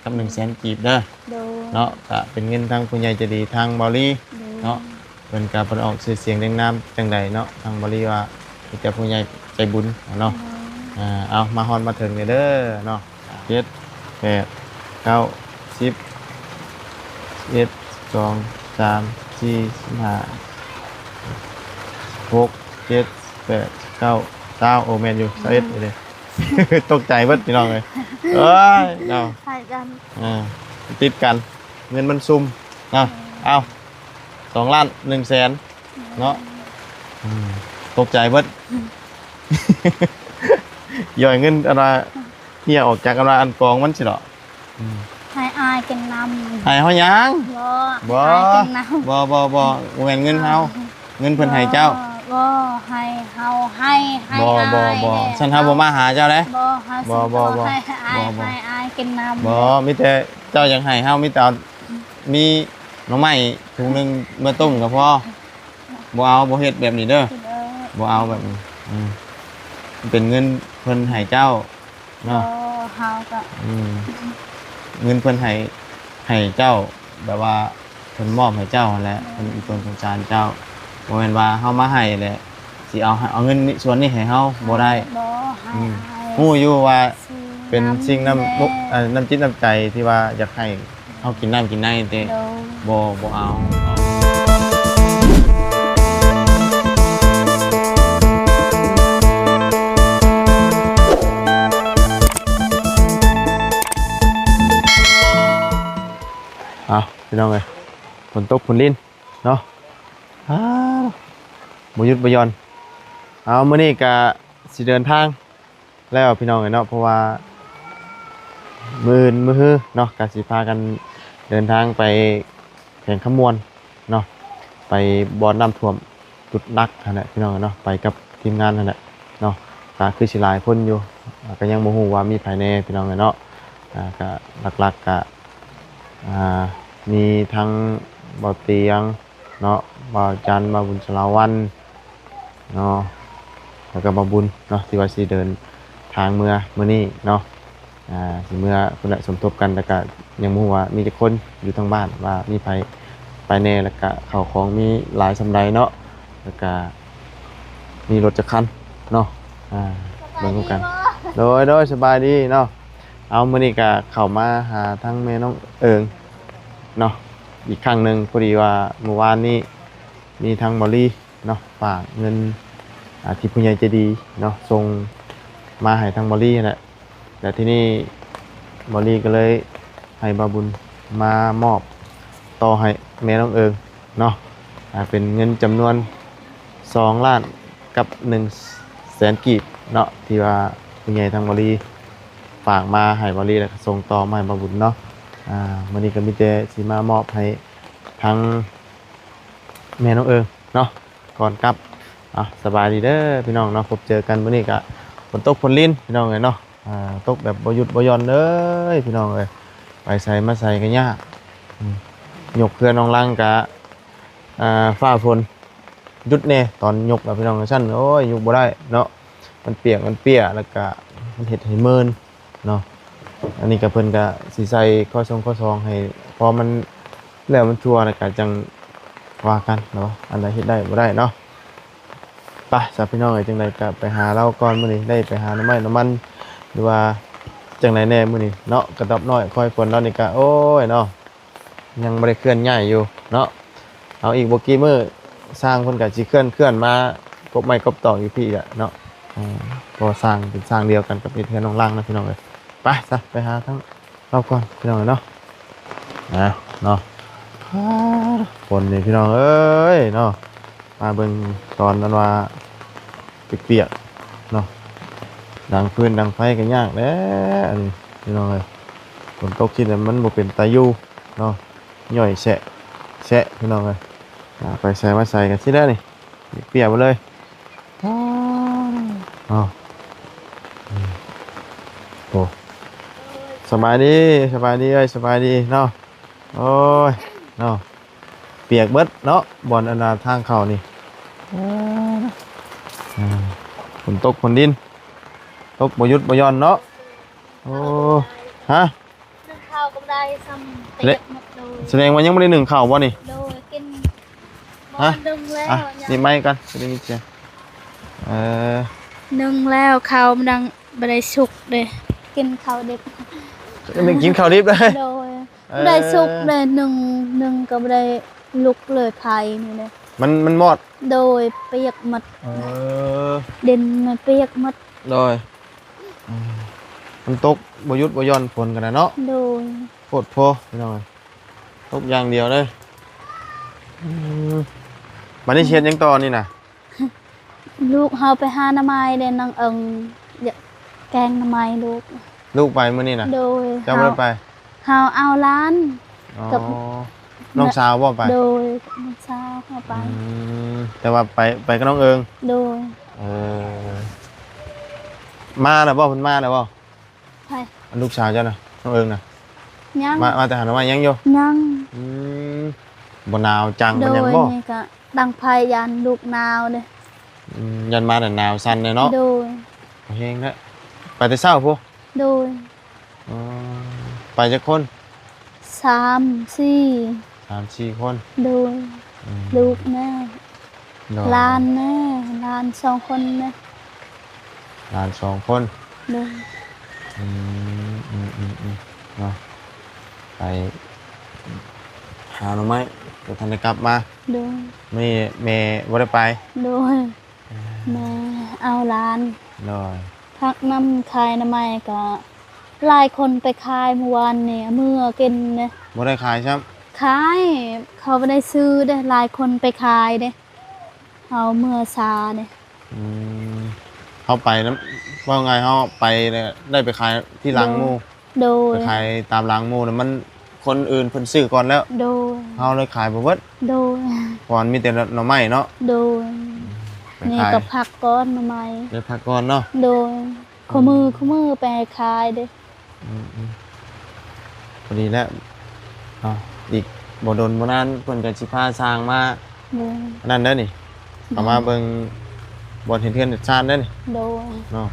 ກັບໜຶ່ງແສນກີບເດີ ໂດຍ ເນາະ ກະເປັນເງິນທາງຜູ້ໃຫຍ່ໃຈດີທາງເບົາລີ ໂດຍ ເນາະ ເພິ່ນກະບໍ່ໄດ້ອອກຊື່ສຽງລຽງນາມຈັ່ງໃດເນາະ ທາງເບົາລີວ່າມີແຕ່ຜູ້ໃຫຍ່ໃຈບຸນເນາະ ໂດຍ ອ່າ ເອົາ ມາຮອດມາເຖິງເດີເນາະ ເຈັດ ແປດ ເກົ້າ ສິບ ສິບເອັດ ສອງ ສາມ ສີ່ ສິບຫ້າ ຫົກ ເຈັດ ແປດ ເກົ້າ ຊາວ ໂອ້ ແມ່ນຢູ່ ຊາວເອັດ ເດ້ ຕົກໃຈເບິດພີ່ນ້ອງເອີຍ ເອີຍເນາະ ໃສ່ກັນ ອ່າ ຕິດກັນ ເງິນມັນຊຸ່ມເນາະ ເອີ ເອົາ ສອງລ້ານໜຶ່ງແສນເນາະ ອືມ ຕົກໃຈເບິດ ຍ່ອຍເງິນອັນວ່າ ເຫື່ອອອກຈາກອັນວ່າອັນກອງມັນຊີ້ດອກ ອືມ ໃຫ້ອ້າຍກິນນຳ ໃຫ້ເຮົາຫຍັງ ບໍ່ ບໍ່ ໃຫ້ອ້າຍກິນນຳ ບໍ່ ບໍ່ ບໍ່ ບໍ່ແມ່ນເງິນເຮົາ ເງິນເພິ່ນໃຫ້ເຈົ້າ ບໍ່ ໃຫ້ເຮົາ ໃຫ້ ໃຫ້ອ້າຍ ບໍ່ ບໍ່ ບໍ່ ຊັ້ນເຮົາບໍ່ມາຫາເຈົ້າເດ້ ບໍ່ ເຮົາ ບໍ່ ບໍ່ ບໍ່ ໃຫ້ອ້າຍ ບໍ່ ບໍ່ ໃຫ້ອ້າຍກິນນຳ ບໍ່ ມີແຕ່ເຈົ້າຢາກໃຫ້ເຮົາ ມີແຕ່ເອົາ ມີໜໍ່ໄມ້ຖົງໜຶ່ງມາຕົ້ມກໍພໍ ບໍ່ເອົາ ບໍ່ເຮັດແບບນີ້ເດີ ບໍ່ເອົາແບບນີ້ ອືມ ເປັນເງິນເພິ່ນໃຫ້ເຈົ້າ ເນາະ ບໍ່ ເຮົາກໍ ອືມ ເງິນເພິ່ນໃຫ້ ໃຫ້ເຈົ້າ ແບບວ່າເພິ່ນມອບໃຫ້ເຈົ້າຫັ້ນແຫຼະ ເພິ່ນອີ່ຕົນສົງສານເຈົ້າ ບໍ່ແມ່ນວ່າເຮົາມາໃຫ້ແຫຼະ ຊິເອົາ ເອົາເງິນນີ້ ສ່ວນນີ້ໃຫ້ເຮົາ ບໍ່ໄດ້ ບໍ່ໃຫ້ ອືມ ອ້າຍ ຮູ້ຢູ່ວ່າເປັນສິ່ງນຳ ເອີ ນ້ຳຈິດນ້ຳໃຈທີ່ວ່າຢາກໃຫ້ ເຮົາກິນນ້ຳກິນໃນແຕ່ ໂດຍ ບໍ່ ບໍ່ເອົາ ເອົາ ພີ່ນ້ອງເອີຍ ຝົນຕົກຝົນລິນເນາະ ອ້າວ ບໍ່ຢຸດບໍ່ຢ່ອນ ເອົາ ມື້ນີ້ກະຊິເດີນທາງ ແລ້ວພີ່ນ້ອງເອີຍເນາະ ເພາະວ່າມື້ອື່ນມື້ຮືເນາະ ກະຊິພາກັນເດີນທາງໄປແຂວງຄຳມ່ວນເນາະ ໄປບ່ອນນ້ຳຖ້ວມຈຸດຫຼັກຫັ້ນແຫຼະພີ່ນ້ອງເອີຍເນາະ ໄປກັບທີມງານຫັ້ນແຫຼະເນາະ ກະຄືຊິຫຼາຍຄົນຢູ່ ກະຍັງບໍ່ຮູ້ວ່າມີໃຜແດ່ພີ່ນ້ອງເອີຍເນາະ ກະຫຼັກໆກະ ອ່າ ມີທັງບ່າວຕຽງ ເນາະ ບ່າວຈັນ ບ່າວບຸນສາລາວັນເນາະ ແລ້ວກໍບ່າວບຸນເນາະ ທີ່ວ່າຊິເດີນທາງເມືອມື້ນີ້ເນາະ ອ່າ ຊິເມືອພຸ້ນແຫຼະ ສົມທົບກັນ ແລ້ວກໍຍັງບໍ່ຮູ້ວ່າມີຈັກຄົນຢູ່ທາງບ້ານ ວ່າມີໃຜໄປແດ່ ແລ້ວກໍເຂົ້າຂອງມີຫຼາຍສ່ຳໃດເນາະ ແລ້ວກໍມີລົດຈັກຄັນເນາະ ອ່າ ເບິ່ງນຳກັນ ໂດຍ ໂດຍ ສະບາຍດີເນາະ ເອົາ ມື້ນີ້ກໍເຂົ້າມາຫາທາງແມ່ນ້ອງເອີງເນາະ ອີກຄັ້ງໜຶ່ງ ພໍດີວ່າມື້ວານນີ້ມີທາງບ່າວລີເນາະ ຝາກເງິນ ອ່າ ທີ່ຜູ້ໃຫຍ່ໃຈດີເນາະ ສົ່ງມາໃຫ້ທາງບ່າວລີຫັ້ນແຫຼະ ແລ້ວທີນີ້ບ່າວລີກໍເລີຍໃຫ້ບ່າວບຸນມາມອບຕໍ່ໃຫ້ແມ່ນ້ອງເອີງເນາະ ອ່າ ເປັນເງິນຈຳນວນສອງລ້ານກັບໜຶ່ງແສນກີບເນາະ ທີ່ວ່າຜູ້ໃຫຍ່ທາງບ່າວລີຝາກມາໃຫ້ບ່າວລີ ແລ້ວກໍສົ່ງຕໍ່ມາໃຫ້ບ່າວບຸນເນາະ ອ່າ ມື້ນີ້ກໍມີແຕ່ຊິມາມອບໃຫ້ທາງ ແມ່ນ້ອງເອີງເນາະ ກ່ອນກັບ ເອົາ ສະບາຍດີເດີພີ່ນ້ອງເນາະ ພົບເຈີກັນມື້ນີ້ກະຝົນຕົກຝົນລິນພີ່ນ້ອງເອີຍເນາະ ອ່າ ຕົກແບບບໍ່ຢຸດບໍ່ຢ່ອນເລີຍພີ່ນ້ອງເອີຍ ໄປໃສມາໃສກະຍາກ ອືມ ຍົກເຮືອນອອງລັງກະ ອ່າ ຟ້າຝົນຢຸດແດ່ຕອນຍົກນະພີ່ນ້ອງ ຊັ້ນ ໂອ້ຍ ຍົກບໍ່ໄດ້ເນາະ ມັນປຽກມັນເປຍ ແລ້ວກະມັນເຮັດໃຫ້ເມີນ ເນາະ ອັນນີ້ກໍເພິ່ນກໍຊິໃສ່ຂໍ້ຊົງຂໍ້ຊອງໃຫ້ ພໍມັນແລ້ວມັນທົ່ວແລ້ວກໍຈັ່ງວ່າກັນເນາະ ອັນໃດເຮັດໄດ້ບໍ່ໄດ້ເນາະ ໄປຊະພີ່ນ້ອງເອີຍ ຈັ່ງໃດກໍໄປຫາລາວກ່ອນ ມື້ນີ້ໄດ້ໄປຫາໜໍ່ໄມ້ໜໍ່ມັນ ຫຼືວ່າຈັ່ງໃດແດ່ມື້ນີ້ເນາະ ກະດອບນ້ອຍຄອຍຝົນລາວນີ້ກະ ໂອ້ຍເນາະ ຍັງບໍ່ໄດ້ເຄື່ອນຍ້າຍຢູ່ເນາະ ເອົາອີກບໍ່ກີ່ມື້ ຊ່າງເພິ່ນກໍຊິເຄື່ອນ ເຄື່ອນມາກົບໄມ້ກົບຕອກຢູ່ພີ້ແຫຼະເນາະ ເອີ ເພາະວ່າຊ່າງເປັນຊ່າງດຽວກັນກັບເຮັດເຮືອນນ້ອງລັງນະພີ່ນ້ອງເອີຍ ໄປຊະ ໄປຫາທາງລາວກ່ອນພີ່ນ້ອງເອີຍເນາະ ເອົາເນາະ ຝົນນີ້ພີ່ນ້ອງເອີຍເນາະ ມາເບິ່ງຕອນນັ້ນວ່າປຽກໆເນາະ ດັງຟືນດັງໄຟກໍຍາກແຫຼະ ອັນນີ້ພີ່ນ້ອງເອີຍ ຝົນຕົກຊິແລ້ວມັນບໍ່ເປັນຕາຢູ່ເນາະ ຍ່ອຍແຊະແຊະພີ່ນ້ອງເອີຍ ອ່າ ໄປໃສມາໃສກັນຊິແລ້ວນີ້ ປຽກເບິດເລີຍ ອ້າວ ໂອ້ ສະບາຍດີ ສະບາຍດີເອີຍ ສະບາຍດີເນາະ ໂອ້ຍ ເນາະ ປຽກເບິດເນາະ ບ່ອນອັນນ່າທາງເຂົ້ານີ້ ເອີ ຝົນຕົກຝົນດິນ ຕົກບໍ່ຢຸດບໍ່ຢ່ອນເນາະ ໂອ້ ຮະ ໜຶ່ງເຂົ້າ ບໍ່ໄດ້ຊ້ຳ ເລະ ປຽກໝົດໂດຍ. ສະແດງວ່າຍັງບໍ່ໄດ້ໜຶ້ງເຂົ້າບໍ່ນີ້? ໂດຍ ກິນ ຮະ? ບໍ່ໜຶ້ງແລ້ວ ອ່ະ ຍັງ ນີ້ໄມ້ກ່ອນ ຊິໄດ້ຍິນສຽງ. ເອີ ໜຶ້ງແລ້ວ ເຂົ້າມັນຍັງບໍ່ໄດ້ສຸກເດ້ ກິນເຂົ້າດິບ ຍັງກິນເຂົ້າດິບເດ້. ໂດຍ ເອີ ບໍ່ໄດ້ສຸກເດ້ ໜຶ້ງ ໜຶ້ງກໍບໍ່ໄດ້ລຸກເລີຍ ໄຟນີ້ເດ້ ມັນ ມັນມອດ. ໂດຍ ປຽກໝົດ. ເອີ ດິນມັນປຽກໝົດ. ໂດຍ ອືມ ມັນຕົກບໍ່ຢຸດບໍ່ຢ່ອນ ຝົນກໍໄດ້ເນາະ. ໂດຍ ໂພດໂພ ພີ່ນ້ອງເອີຍ ຕົກຢ່າງດຽວເລີຍ. ອືມ ບັດນີ້ຊິເຮັດຫຍັງຕໍ່ນີ້ນະ? ລູກເຮົາໄປຫາໜໍ່ໄມ້ເດ້ ນາງເອີງ ຢາກແກງໜໍ່ໄມ້ລູກ. ລູກໄປມື້ນີ້ນະ? ໂດຍ ເຈົ້າບໍ່ໄດ້ໄປ? ເຮົາ ເຮົາເອົາຫຼານ ອໍ ກັບ ນ້ອງສາວບໍ່ໄປ? ໂດຍ ນ້ອງສາວເຮົາໄປ. ອືມ ແຕ່ວ່າໄປ ໄປກັບນ້ອງເອີງ? ໂດຍ ເອີ ມາແລ້ວບໍ່? ເພິ່ນມາແລ້ວບໍ່? ໃຜ? ອັນລູກສາວເຈົ້ານະ ນ້ອງເອີງນະ. ຍັງ ມາ ມາແຕ່ຫາໜໍ່ໄມ້ຍັງຢູ່? ຍັງ. ອືມ ບໍ່ໜາວຈັງ ໂດຍ ມັນຫຍັງບໍ່? ນີ້ກະດັງໄຟ ຢ້ານລູກໜາວເດ້. ອືມ ຢ້ານມາແລ້ວໜາວສັ່ນແດ່ເນາະ. ໂດຍ ແຮງແທ້ ໄປແຕ່ເຊົ້າພຸ້ນ? ໂດຍ. ອໍ ໄປຈັກຄົນ? ສາມສີ່ ສາມສີ່ຄົນ. ໂດຍ ອືມ ລູກແນ່ ໂດຍ ຫຼານແນ່ ຫຼານສອງຄົນແນ່ ຫຼານສອງຄົນ. ໂດຍ ອືມ ອືມ ອືມ ອືມ ເນາະ ໄປຫາໜໍ່ໄມ້ ບໍ່ທັນໄດ້ກັບມາ. ໂດຍ ມື້ນີ້ແມ່ບໍ່ໄດ້ໄປ. ໂດຍ ແມ່ເອົາຫຼານ. ໂດຍ ຜັກນຳ ຂາຍໜໍ່ໄມ້ກໍຫຼາຍຄົນໄປຂາຍມື້ວານນີ້ ເອົາເມືອກິນເດ້. ບໍ່ໄດ້ຂາຍຊ້ຳ? ຂາຍ ເຂົາບໍ່ໄດ້ຊື້ເດ້ ຫຼາຍຄົນໄປຂາຍເດ້ ເອົາເມືອຊາເດ້. ອືມ ເຮົາໄປນຳ ເວົ້າງ່າຍເຮົາໄປແລ້ວໄດ້ໄປຂາຍທີ່ຫຼັງໝູ່. ໂດຍ ໄປຂາຍຕາມຫຼັງໝູ່ນະ ມັນ ຄົນອື່ນເພິ່ນຊື້ກ່ອນແລ້ວ. ໂດຍ ເຮົາເລີຍຂາຍບໍ່ເບິດ. ໂດຍ ເພາະມັນມີແຕ່ໜໍ່ໄມ້ເນາະ. ໂດຍ ໄປຂາຍ ນີ້ກໍພັກກ່ອນໜໍ່ໄມ້ ໄດ້ພັກກ່ອນເນາະ. ໂດຍ ຄູ່ມື້ ອືມ ຄູ່ມື້ໄປຂາຍເດ້. ອືມໆ ພໍດີແລ້ວເນາະ ອີກບໍ່ດົນບໍ່ນານເພິ່ນກໍຊິພາຊ່າງມາ ໂດຍ ອັນນັ້ນເດ້ນີ້ ເຂົ້າມາເບິ່ງບ່ອນເຮັດເຮືອນເຮັດຊານເດ້ນີ້. ໂດຍ ເນາະ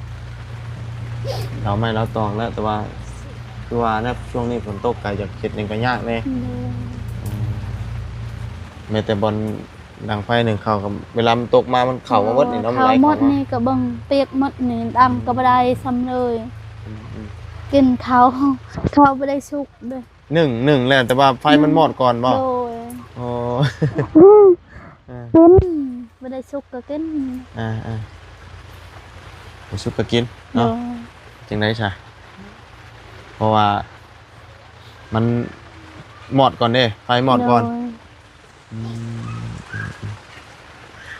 ເອົາໄມ້ເອົາຕອກແລ້ວ ແຕ່ວ່າຄືວ່ານະ ຊ່ວງນີ້ຝົນຕົກກໍຢາກເຮັດຫຍັງກໍຍາກແດ່. ໂດຍ ອືມ ແມ້ແຕ່ບ່ອນດັງໄຟໜຶ້ງເຂົ້າກໍ ເວລາມັນຕົກມາມັນເຂົ້າມາໝົດນີ້ເນາະ. ໂດຍ ມັນໄຫຼເຂົ້າໝົດ ເຂົ້າມາ ນີ້ກໍເບິ່ງປຽກໝົດນີ້ ດັງກໍບໍ່ໄດ້ຊ້ຳເລີຍ. ອືມໆ ກິນເຂົ້າ ເຂົ້າບໍ່ໄດ້ສຸກເດ້. ໜຶ້ງ ໜຶ້ງແລ້ວ ແຕ່ວ່າໄຟມັນມອດກ່ອນບໍ່? ໂດຍ ໂອ້ ເອີ ກິນ ບໍ່ໄດ້ສຸກກໍກິນ. ອ່າໆ ບໍ່ສຸກກໍກິນເນາະ. ໂດຍ ຈັ່ງໃດຊະ ເພາະວ່າມັນມອດກ່ອນເດ້ ໄຟມອດກ່ອນ. ໂດຍ ອືມ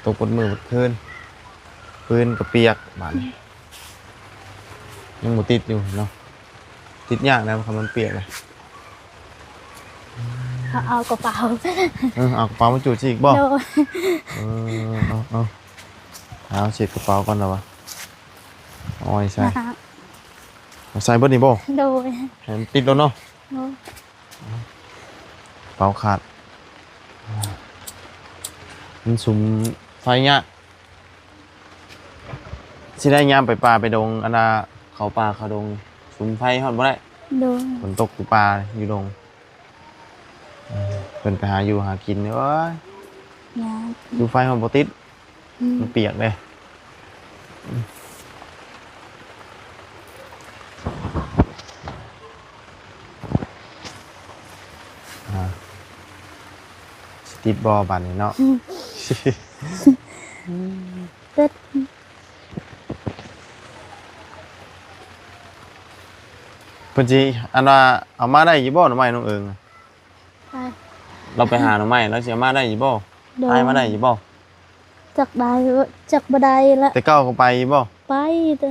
ຕົກໝົດມື້ໝົດຄືນ ພື້ນກໍປຽກ ບາດນີ້ຍັງບໍ່ຕິດຢູ່ເນາະ. ຕິດຍາກນະ ຄັນມັນປຽກນະ. ເອົາ ເອົາກະເປົາ ເອີ ເອົາກະເປົາມາຈູດຊິອີກບໍ່? ໂດຍ ເອີ ເອົາ ເອົາ ເອົາ ຊິກະເປົາກ່ອນລະວະ ເອົາໄວ້ໃສ່ ເອົາໃສ່ເບິດນີ້ບໍ່? ໂດຍ ໃຫ້ມັນຕິດໂລດເນາະ. ໂດຍ ເປົາຂາດ ມັນສຸມໄຟຍາກ. ຊິໄດ້ຍາມໄປປ່າໄປດົງ ອັນນ່າ ເຂົ້າປ່າເຂົ້າດົງ ສຸມໄຟຮອດບໍ່ໄດ້. ໂດຍ ຝົນຕົກຢູ່ປ່າຢູ່ດົງ ເອີ ເພິ່ນໄປຫາຢູ່ຫາກິນ ໂອ້ຍ ຍາກ ຢູ່ໄຟຮອດບໍ່ຕິດ. ອືມ ມັນປຽກເດ້. ອ່າ ຊິຕິດບໍ່ບາດນີ້ເນາະ? ອືມ ຕິດ ເພິ່ນຊິ ອັນວ່າ ເອົາມາໄດ້ຢູ່ບໍ່ ໜໍ່ໄມ້ນ້ອງເອີງ? ໄປ ລາວໄປຫາໜໍ່ໄມ້ ລາວຊິເອົາມາໄດ້ຢູ່ບໍ່? ໂດຍ ພາຍມາໄດ້ຢູ່ບໍ່? ຈັກໄດ້ ຈັກບໍ່ໄດ້ລະ. ແຕ່ເກົ່າກໍໄປຢູ່ບໍ່? ໄປເດີ.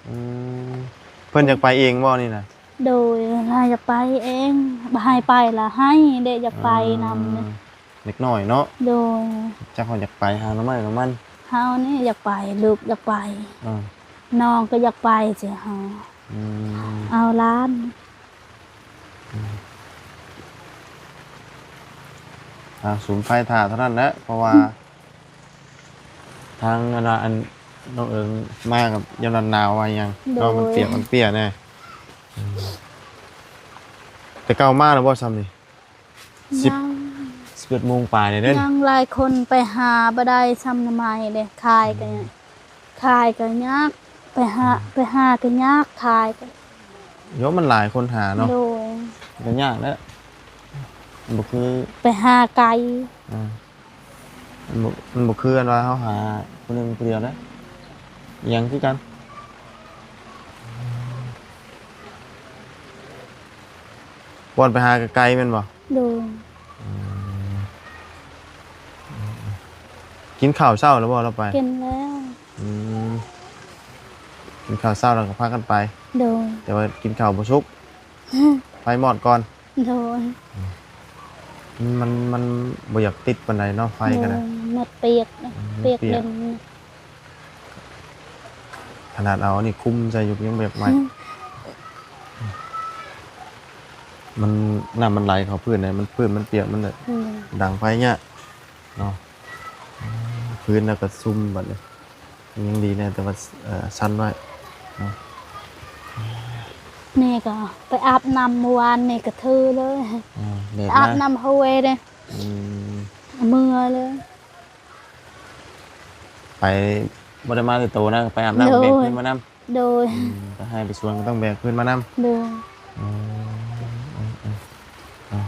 ອືມ ເພິ່ນຢາກໄປເອງບໍ່ນີ້ນະ? ໂດຍ ລາວຢາກໄປເອງ ບໍ່ໃຫ້ໄປລະໄຫ້ເດ້ ຢາກໄປນຳ. ອ່າ ເດັກນ້ອຍເນາະ. ໂດຍ ຈັກເຮົາຢາກໄປຫາໜໍ່ໄມ້ໜໍ່ມັນ. ເຮົານີ້ຢາກໄປ ລູກຢາກໄປ. ເອີ ນ້ອງກໍຢາກໄປຊິເຮົາ. ອືມ ເອົາຫຼານ. ອ່າ ສຸມໄຟຖ້າເທົ່ານັ້ນແຫຼະ ເພາະວ່າ ອືມ ທາງ ອັນ ອັນ ນ້ອງເອີງມາກັບ ຍ້ອນວ່າໜາວວ່າຫຍັງ ໂດຍ ເນາະ ມັນປຽກມັນເປຍແດ່. ອືມ ແຕ່ເກົ່າມາແລ້ວບໍ່ຊ່ຳນີ້? ສິບ ຍັງ ສິບເອັດໂມງປາຍນີ້ເດ້. ຍັງ ຫຼາຍຄົນໄປຫາບໍ່ໄດ້ຊ່ຳໜໍ່ໄມ້ເດ້ ຂາຍກໍ ອືມ ຂາຍກໍຍາກ ໄປຫາ ໄປຫາກໍຍາກ ຂາຍກໍ ໂຍມ ມັນຫຼາຍຄົນຫາເນາະ. ໂດຍ ກໍຍາກແຫຼະ ມັນບໍ່ຄື ໄປຫາໄກ. ອ່າ ມັນບໍ່ ມັນບໍ່ຄືອັນວ່າເຮົາຫາຜູ້ໜຶ່ງຜູ້ດຽວເດ້ ອີ່ຫຍັງຄືກັນ. ບ່ອນໄປຫາກໍໄກແມ່ນບໍ່? ໂດຍ ອືມ ກິນເຂົ້າເຊົ້າແລ້ວບໍ່ລາວໄປ? ກິນແລ້ວ. ອືມ ກິນເຂົ້າເຊົ້າແລ້ວກໍພາກັນໄປ. ໂດຍ ແຕ່ວ່າກິນເຂົ້າບໍ່ສຸກ ໄຟມອດກ່ອນ. ໂດຍ ມັນ ມັນບໍ່ຢາກຕິດປານໃດເນາະ ໄຟກໍໄດ້. ໂດຍ ໝົດປຽກ ອືມ ປຽກ ປຽກ ເຫຼັ້ນ. ຂະໜາດເອົາອັນນີ້ຄຸມໃສ່ຢູ່ ຍັງບໍ່ຢາກໄໝ້. ອືມ ມັນ ນ້ຳມັນໄຫຼເຂົ້າພື້ນເດ້ ມັນ ພື້ນມັນປຽກ ມັນ ອືມ ດັງໄຟຍາກເນາະ. ພື້ນແລ້ວກໍຊຸ່ມບັດນີ້ ຍັງດີແດ່ ແຕ່ວ່າ ເອີ ຊັ້ນໄວ້ເນາະ. ແມ່ກໍໄປອາບນ້ຳມື້ວານນີ້ກໍຖືເລີຍ. ອືມ ແດດ ອາບ ມາ ນ້ຳຫ້ວຍເດ້. ອືມ ເມື່ອເລີຍ. ໄປ ບໍ່ໄດ້ມາແຕ່ໂຕນະ ໄປອາບນ້ຳ ໂດຍ ແບກຂຶ້ນມານຳ. ໂດຍ ອືມ ໄປໄຮ່ໄປສວນກໍຕ້ອງແບກຂຶ້ນມານຳ. ໂດຍ ອືມ ອືມ ອືມ ອ່າ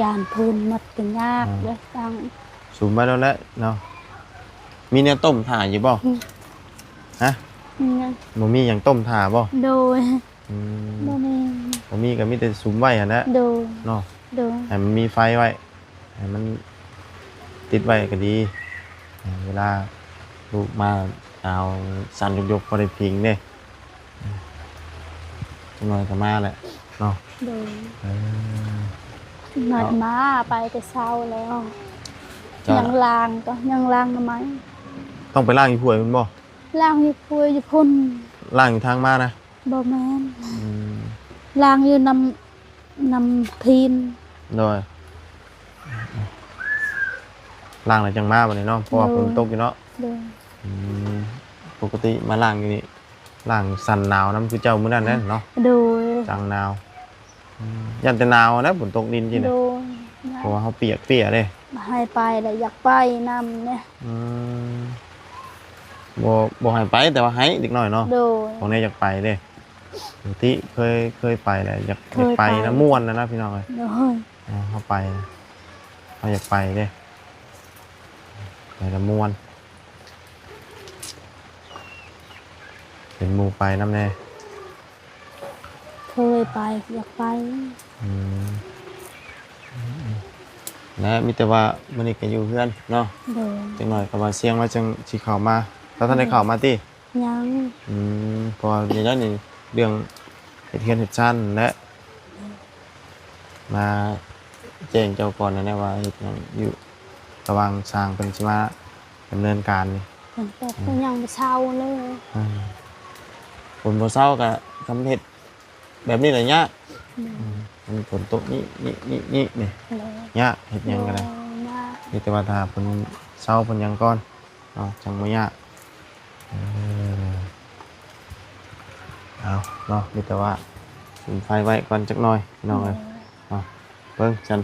ຢ້ານພື້ນໝົດກໍຍາກ ອືມ ເດ້ ຕັ້ງ ສຸມໄວ້ແລ້ວແຫຼະເນາະ. ມີແນວຕົ້ມຖ້າຢູ່ບໍ່? ອືມ ຮະ? ມີຫຍັງ? ບໍ່ມີຫຍັງຕົ້ມຖ້າບໍ່? ໂດຍ ອືມ ບໍ່ມີ ບໍ່ມີກໍມີແຕ່ສຸມໄວ້ຫັ້ນແຫຼະ. ໂດຍ ເນາະ ໂດຍ ໃຫ້ມັນມີໄຟໄວ້ ໃຫ້ມັນຕິດໄວ້ກໍດີ. ເວລາລູກມາ ໜາວສັ່ນຍົກໆ ພໍໄດ້ພິງເດ້. ຈັກໜ້ອຍກໍມາແຫຼະເນາະ. ໂດຍ ເອີ ຈັກໜ້ອຍມາ ໄປແຕ່ເຊົ້າແລ້ວ. ຍັງລ້າງກໍ ຍັງລ້າງໜໍ່ໄມ້. ຕ້ອງໄປລ້າງຢູ່ຫ້ວຍພຸ້ນບໍ່? ລ້າງຢູ່ຫ້ວຍຢູ່ພຸ້ນ. ລ້າງຢູ່ທາງມານະ? ບໍ່ແມ່ນ ອືມ ລ້າງຢູ່ນ້ຳ ນ້ຳພີນ. ໂດຍ ລ້າງແລ້ວຈັ່ງມາບັດນີ້ເນາະ ເພາະວ່າ ໂດຍ ຝົນຕົກຢູ່ເນາະ. ໂດຍ ອືມ ປົກກະຕິມາລ້າງຢູ່ນີ້ ລ້າງສັນໜາວນຳຄືເຈົ້າມື້ນັ້ນແຫຼະເນາະ. ໂດຍ ຈັ່ງໜາວ. ອືມ ຢ້ານແຕ່ໜາວນະ ຝົນຕົກດິນຊີ້ນະ. ໂດຍ ເພາະວ່າເຮົາປຽກເປຍເດ້. ໃຫ້ໄປແລ້ວຢາກໄປນຳເດ້. ອືມ ບໍ່ ບໍ່ໃຫ້ໄປ ແຕ່ວ່າໃຫ້ເດັກນ້ອຍເນາະ. ໂດຍ ພວກນີ້ຢາກໄປເດ້. ປົກກະຕິເຄີຍ ເຄີຍໄປແລ້ວ ຢາກ ເຄີຍໄປ ຢາກໄປນະ ມ່ວນນະ ພີ່ນ້ອງເອີຍ. ໂດຍ ເອີ ເຮົາໄປ ເຮົາຢາກໄປເດ້ ໄປລະມ່ວນ ເຫັນໝູ່ໄປນຳແດ່. ເຄີຍໄປ ຢາກໄປ. ອືມ ແລະ ມີແຕ່ວ່າມື້ນີ້ກໍຢູ່ເຮືອນເນາະ. ໂດຍ ຈັກໜ້ອຍກໍວ່າສ່ຽງແລ້ວ ຈັ່ງຊິເຂົ້າມາ. ແລ້ວທ່ານໄດ້ເຂົ້າມາຕິ? ຍັງ. ອືມ ເພາະວ່ານີ້ແຫຼະນີ້ ເລື່ອງເຮັດເຮືອນເຮັດຊານແຫຼະ ມາແຈ້ງເຈົ້າກ່ອນຫັ້ນແຫຼະວ່າເຮັດຫຍັງຢູ່ ລະຫວ່າງຊ່າງເພິ່ນຊິມາດຳເນີນການນີ້. ຝົນຕົກ ອືມ ກໍຍັງບໍ່ເຊົາເລີຍ. ອ່າ ຝົນບໍ່ເຊົາກໍ ຄັນເຮັດແບບນີ້ແຫຼະຍາກ. ອືມ ອືມ ມັນຝົນຕົກນີ້ ນີ້ ນີ້ ນີ້ ນີ້ ໂດຍ ຍາກ ເຮັດຫຍັງກໍໄດ້. ໂດຍ ຍາກ. ມີແຕ່ວ່າຖ້າເພິ່ນເຊົາເພິ່ນຫຍັງກ່ອນ ເນາະ ຈັ່ງບໍ່ຍາກ. ເອີ ເອົາເນາະ ມີແຕ່ວ່າສຸມໄຟໄວ້ກ່ອນຈັກໜ້ອຍ ພີ່ນ້ອງເອີຍ ໂດຍ ເນາະ. ເບິ່ງຊັ້ນ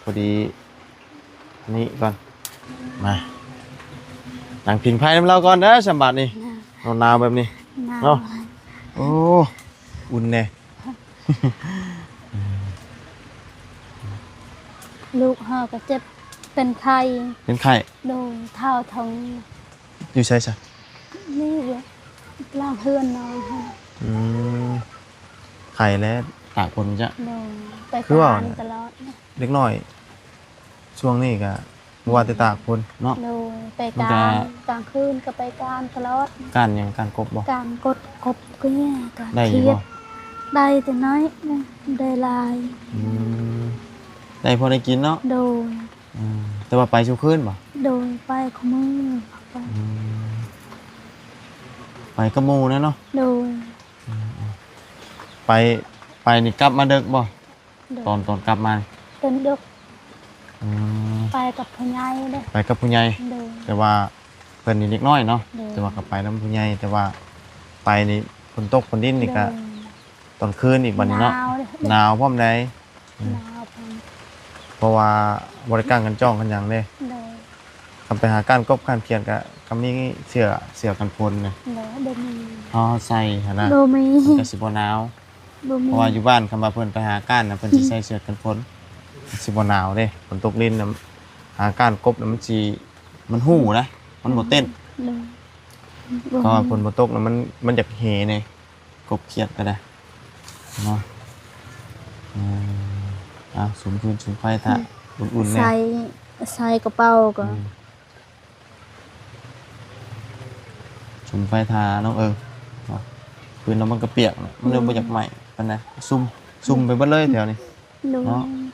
ພໍດີອັນນີ້ກ່ອນ ມາ ນັ່ງຜິງໄຟນຳລາວກ່ອນເດີ ສຳບາດນີ້ ນະ ໜາວໆ ແບບນີ້ ໜາວ ເນາະ. ໂອ້ ອຸ່ນແດ່. ລູກເຮົາກໍເຈັບ ເປັນໄຂ້ ເປັນໄຂ້. ໂດຍ ທ້າວທອງ. ຢູ່ໃສຊະ? ນີ້ຢູ່ຫຼັງເຮືອນນ້ອງຫັ້ນ. ອືມ ໄຂ້ແລ້ວຕາກຝົນຈ້ະ. ໂດຍ ໄປ ຄືວ່າ ການຕະຫຼອດ. ເດັກນ້ອຍຊ່ວງນີ້ກໍບໍ່ວ່າແຕ່ຕາກຝົນເນາະ. ໂດຍ ໄປການ ມັນກໍ ກາງຄືນກໍໄປການຕະຫຼອດ. ການຫຍັງ? ການກົບບໍ່? ການກົດ ກົບເກືອ ການ ໄດ້ຢູ່ບໍ່? ໄດ້ແຕ່ນ້ອຍ ໄດ້ຫຼາຍ. ອືມ ໄດ້ພໍໄດ້ກິນເນາະ. ໂດຍ. ອືມ ແຕ່ວ່າໄປຊຸຄືນບໍ່? ໂດຍ ໄປຄູ່ມື້. ອືມ ໄປກັບໝູ່ແຫຼະເນາະ. ໂດຍ. ອືມ ໄປ ໄປນີ້ກັບມາເດິກບໍ່? ໂດຍ. ຕອນ ຕອນກັບມາ? ເປັນເດັກ. ອືມ ໄປກັບຜູ້ໃຫຍ່ເດ້. ໄປກັບຜູ້ໃຫຍ່. ໂດຍ. ແຕ່ວ່າເພິ່ນນີ້ເດັກນ້ອຍເນາະ. ໂດຍ. ແຕ່ວ່າກໍໄປນຳຜູ້ໃຫຍ່ ແຕ່ວ່າ ໄປນີ້ຝົນຕົກຝົນດິນນີ້ກະ ໂດຍ ຕອນຄືນອີກບັດນີ້ເນາະ ໜາວເດ້ ໜາວພ້ອມໃດ໋ ອືມ ໜາວພ້ອມ ເພາະວ່າບໍ່ໄດ້ກາງກັນຈ້ອງກັນຫຍັງເດ້ ໂດຍ ຄັນໄປຫາກ້ານກົບກ້ານຂຽດກະ ກະມີເສື້ອ ເສື້ອກັນຝົນນະ ໂດຍ ບໍ່ມີ ເຮົາໃສ່ຫັ້ນນະ ບໍ່ມີ ມັນກະຊິບໍ່ໜາວ ບໍ່ມີ ເພາະວ່າຢູ່ບ້ານ ຄັນວ່າເພິ່ນໄປຫາກ້ານນະ ເພິ່ນຊິໃສ່ເສື້ອກັນຝົນ ມັນຊິບໍ່ໜາວເດ້ ຝົນຕົກລິນນະ ຫາກ້ານກົບນະ ມັນຊິ ມັນຫູ້ນະ ມັນບໍ່ເຕັ້ນ ໂດຍ ເພາະວ່າຝົນບໍ່ຕົກນະ ມັນ ມັນຢາກເຫແດ່ ກົບຂຽດກະໄດ້ເນາະ ເອີ ເອົາ ສຸມຟືນສຸມໄຟຖ້າ ອືມ ອຸ່ນໆແດ່ ໃສ່ ໃສ່ກະເປົາກະ ອືມ ສຸມໄຟຖ້ານ້ອງເອີງເນາະ ຟືນລະມັນກະປຽກນະ ມັນເລີຍ ອືມ ບໍ່ຢາກໄໝ້ປານໃດ ຊຸ່ມ ຊຸ່ມໄປເບິດເລີຍແຖວນີ້ ໂດຍ ເນາະ ອືມ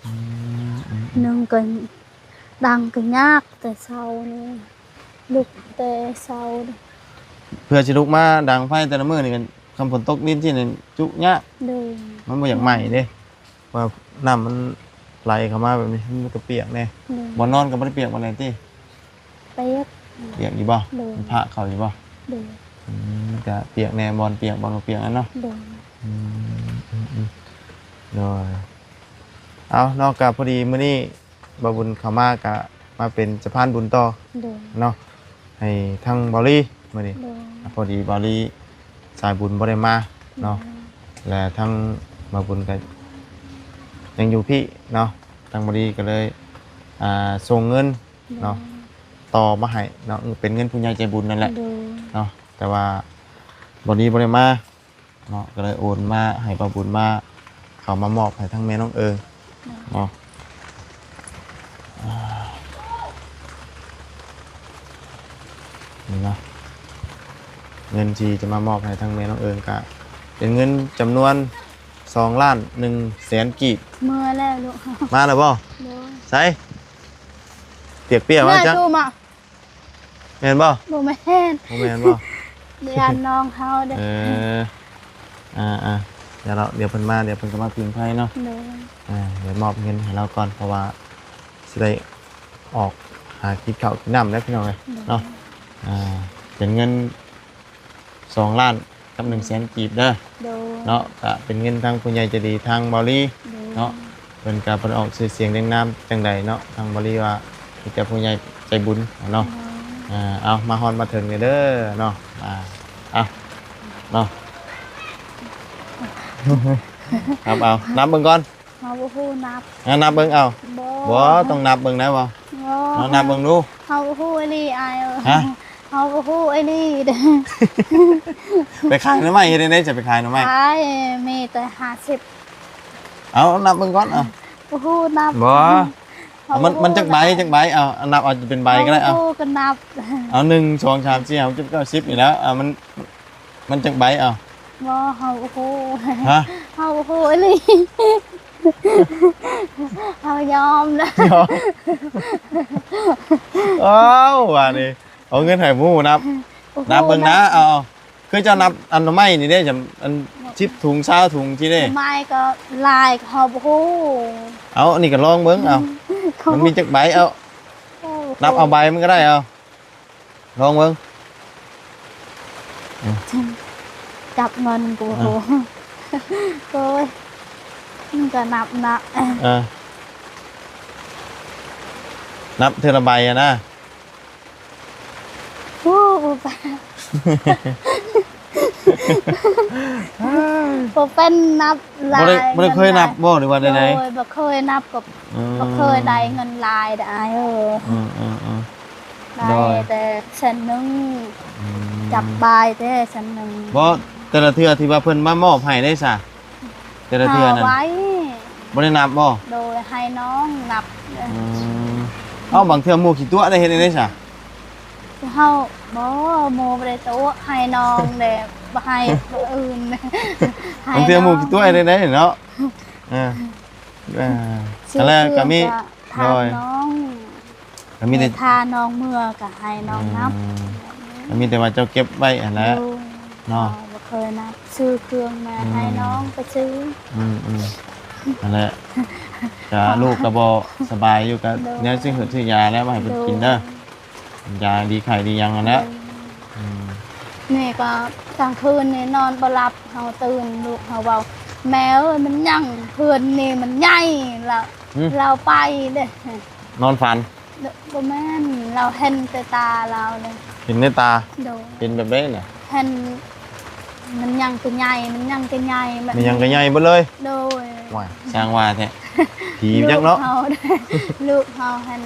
ອືມ ໜຶ່ງກະ ດັງກະຍາກແຕ່ເຊົ້ານີ້ ລຸກແຕ່ເຊົ້າ ເພື່ອຊິລຸກມາດັງໄຟແຕ່ລະມື້ນີ້ ຄັນຝົນຕົກດິນຊີ້ນີ້ຈຸຍາກ ໂດຍ ມັນບໍ່ຢາກໄໝ້ເດ້ ວ່ານ້ຳມັນໄຫຼເຂົ້າມາແບບນີ້ ມັນກະປຽກແດ່ ໂດຍ ບ່ອນນອນກະບໍ່ໄດ້ປຽກປານໃດຕິ? ປຽກ ປຽກຢູ່ບໍ່? ໂດຍ ມັນພະເຂົ້າຢູ່ບໍ່? ໂດຍ ອືມ ມັນກະປຽກແດ່ ບ່ອນປຽກ ບ່ອນບໍ່ປຽກຫັ້ນເນາະ ໂດຍ ອືມ ອືມ ອືມ ໂດຍ ເອົາເນາະ ກະພໍດີມື້ນີ້ ບ່າວບຸນເຂົ້າມາກະມາເປັນສະພານບຸນຕໍ່ ໂດຍ ເນາະ ໃຫ້ທາງບ່າວລີມື້ນີ້ ໂດຍ ພໍດີບ່າວລີສາຍບຸນບໍ່ໄດ້ມາເນາະ ໂດຍ ແລະທາງບ່າວບຸນກະຍັງຢູ່ພີ້ເນາະ ທາງບ່າວລີກະເລີຍ ອ່າ ສົ່ງເງິນເນາະ ໂດຍ ຕໍ່ມາໃຫ້ເນາະ ເປັນເງິນຜູ້ໃຫຍ່ໃຈບຸນນັ້ນແຫຼະ ໂດຍ ເນາະ ແຕ່ວ່າບ່າວລີບໍ່ໄດ້ມາ ເນາະ ກະເລີຍໂອນມາໃຫ້ບ່າວບຸນມາ ເຂົ້າມາມອບໃຫ້ທາງແມ່ນ້ອງເອີງເນາະ ອາ ນີ້ເນາະ ເງິນທີ່ຈະມາມອບໃຫ້ທາງແມ່ນ້ອງເອີງກະເປັນເງິນຈຳນວນສອງລ້ານໜຶ່ງແສນກີບ ເມືອແລ້ວລູກ ມາແລ້ວບໍ່? ໂດຍ ໃສ ປຽກເປຍວ່າຈັກ ແມ່ນບໍ່? ບໍ່ແມ່ນ ບໍ່ແມ່ນບໍ່? ເດີຍນນ້ອງເຮົາເດ້ ເອີ ອ່າໆ ດຽວເນາະ ດຽວເພິ່ນມາ ດຽວເພິ່ນກະມາຜິງໄຟເນາະ ໂດຍ ອ່າ ດຽວມອບເງິນໃຫ້ລາວກ່ອນ ເພາະວ່າຊິໄດ້ອອກຫາກິນເຂົ້າກິນນ້ຳແລ້ວພີ່ນ້ອງເອີຍ ໂດຍ ເນາະ ອ່າ ເປັນເງິນສອງລ້ານກັບໜຶ່ງແສນກີບເດີ ໂດຍ ເນາະ ກະເປັນເງິນທາງຜູ້ໃຫຍ່ໃຈດີທາງບ່າວລີ ໂດຍ ເນາະ ເພິ່ນກະບໍ່ໄດ້ອອກຊື່ສຽງລຽງນາມຈັ່ງໃດເນາະ ທາງບ່າວລີວ່າມີແຕ່ຜູ້ໃຫຍ່ໃຈບຸນເນາະ ໂດຍ ອ່າ ເອົາ ມາຮອດມາເຖິງເດີເນາະ ອ່າ ເອົາເນາະ ນັບເອົາ ນັບເບິ່ງກ່ອນ ເຮົາບໍ່ຮູ້ນັບ ອ່າ ນັບເບິ່ງເອົາ ບໍ່ ບໍ່ ຕ້ອງນັບເບິ່ງໄດ້ບໍ່? ບໍ່ ເອົາ ນັບເບິ່ງດູ ເຮົາບໍ່ຮູ້ອີ່ຫຼີອ້າຍເອີຍ ຮະ? ເຮົາບໍ່ຮູ້ອີ່ຫຼີເດ້ ໄປຂາຍໜໍ່ໄມ້ເຮັດຈັ່ງໃດ ຈະໄປຂາຍໜໍ່ໄມ້? ຂາຍ ມີແຕ່ຫ້າສິບ ເອົາ ນັບເບິ່ງກ່ອນ ເອົາ ບໍ່ຮູ້ນັບ ບໍ່ ເອົາ ມັນ ມັນຈັກໃບ ຈັກໃບ ເອົາ ນັບເອົາ ຈະເປັນໃບກະໄດ້ ເອົາ ບໍ່ຮູ້ກະນັບ ເອົາ ໜຶ່ງ ສອງ ສາມ ສີ່ ຫ້າ ຫົກ ເຈັດ ແປດ ເກົ້າ ສິບ ນີ້ແຫຼະ ເອົາ ມັນ ມັນຈັກໃບ ເອົາ ບໍ່ ເຮົາບໍ່ຮູ້ ຮະ? ເຮົາບໍ່ຮູ້ອີ່ຫຼີ ເຮົາຍອມລະ ຍອມ ເອົາ ວ່ານີ້ ເອົາເງິນໃຫ້ໝູ່ນັບ ບໍ່ຮູ້ ນັບເບິ່ງນະ ນັບ ເອົາ ຄືເຈົ້ານັບອັນໜໍ່ໄມ້ນີ້ເດ້ ອັນສິບຖົງ ຊາວຖົງຊີ້ເດ້ ໜໍ່ໄມ້ກະຫຼາຍ ເຮົາບໍ່ຮູ້ ເອົາ ອັນນີ້ກະລອງເບິ່ງ ເອົາ ມັນມີຈັກໃບ ເອົາ ໂອ້ໂຫ ນັບເອົາໃບມັນກະໄດ້ ເອົາ ລອງເບິ່ງ ອືມ ຈັບເງິນກູ ອ່າ ໂອ້ຍ ມັນກະນັບນະ ເອີ ນັບເທື່ອລະໃບຫັ້ນນະ ໂອ້ ບໍ່ປານ ບໍ່ເປັນນັບຫຼາຍ ບໍ່ໄດ້ ບໍ່ໄດ້ເຄີຍນັບບໍ່ ຫຼືວ່າແນວໃດ? ໂດຍ ບໍ່ເຄີຍນັບ ກະ ອືມ ບໍ່ເຄີຍໄດ້ເງິນຫຼາຍເດີອ້າຍເອີຍ ອືມໆໆ ໄດ້ ໂດຍ ແຕ່ແສນໜຶ່ງ ອືມ ຈັບບາຍແຕ່ແສນໜຶ່ງ ບໍ່ ແຕ່ລະເທື່ອທີ່ວ່າເພິ່ນມາມອບໃຫ້ເດ້ຊະ ແຕ່ລະເທື່ອນັ້ນ ຫ້າໃບ ບໍ່ໄດ້ນັບບໍ່? ໂດຍ ໃຫ້ນ້ອງນັບ ອືມ ເອົ້າ ບາງເທື່ອໝູ່ຂີ້ຕົວະໄດ້ ເຮັດແນວໃດຊະ? ເຮົາ ບໍ່ ໝູ່ບໍ່ໄດ້ຕົວະ ໃຫ້ນ້ອງແດ່ ບໍ່ໃຫ້ຜູ້ອື່ນ ໃຫ້ ບາງເທື່ອໝູ່ຂີ້ຕົວະໄດ້ເນາະ ເອີ ເອີ ອັນແລກກະມີ ໂດຍ ຖາມນ້ອງ ກະມີແຕ່ ຖ້ານ້ອງເມືອກະໃຫ້ນ້ອງນັບ ອືມ ກະມີແຕ່ວ່າເຈົ້າເກັບໄວ້ຫັ້ນແຫຼະ ໂດຍ ເນາະ ເຮົາບໍ່ເຄີຍນັບ ຊື້ເຄື່ອງມາ ອືມ ໃຫ້ນ້ອງໄປຊື້ ອືມໆ ຫັ້ນແຫຼະ ກະລູກກະບໍ່ສະບາຍຢູ່ ກະ ໂດຍ ແນວຊື້ເຫືອຊື້ຢາແລ້ວມາໃຫ້ເພິ່ນກິນເດີ ໂດຍ ຢາດີໄຂ້ດີຫຍັງຫັ້ນແຫຼະ ໂດຍ ອືມ ນີ້ກໍກາງຄືນນີ້ນອນບໍ່ຫຼັບ ເຮົາຕື່ນ ລູກເຮົາເວົ້າ ແມ່ເອີຍ ມັນຍັງ ເຮືອນນີ້ມັນໃຫຍ່ ລະ ອືມ ລາວໄປເດ້. ນອນຝັນ? ບໍ່ແມ່ນ ລາວເຫັນແຕ່ຕາລາວເລີຍ. ເຫັນໃນຕາ? ໂດຍ. ເຫັນແບບໃດນະ? ເຫັນ ມັນຍັງກໍໃຫຍ່ ມັນຍັງກໍໃຫຍ່ ມັນຍັງກໍໃຫຍ່ເບິດເລີຍ. ໂດຍ. ວ້າຍ ຊ່າງວ່າແທ້ ຜີຈັກເນາະ. ລູກເຮົາ ລູກເຮົາຫັ້ນ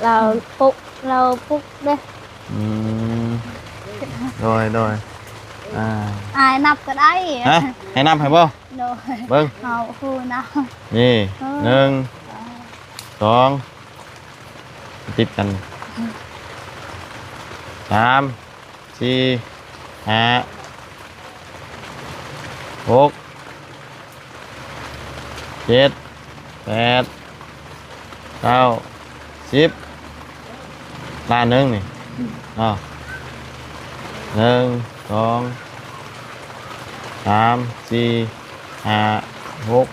ລາວປຸກ ລາວປຸກເດ້. ອືມ ໂດຍ ໂດຍ. ອ່າ ອ້າຍນັບກໍໄດ້. ຮະ? ໃຫ້ນັບໃຫ້ບໍ່? ໂດຍ. ເບິ່ງ ເຮົາຮູ້ນຳ. ນີ້ ເອີ ໜຶ່ງ ສອງ ຕິດກັນ ສາມ ສີ່ ຫ້າ ຫົກ ເຈັດ ແປດ ເກົ້າ ສິບ ລ້ານໜຶ່ງນີ້ເນາະ. ໜຶ່ງ ສອງ ສາມ ສີ່ ຫ້າ ຫົກ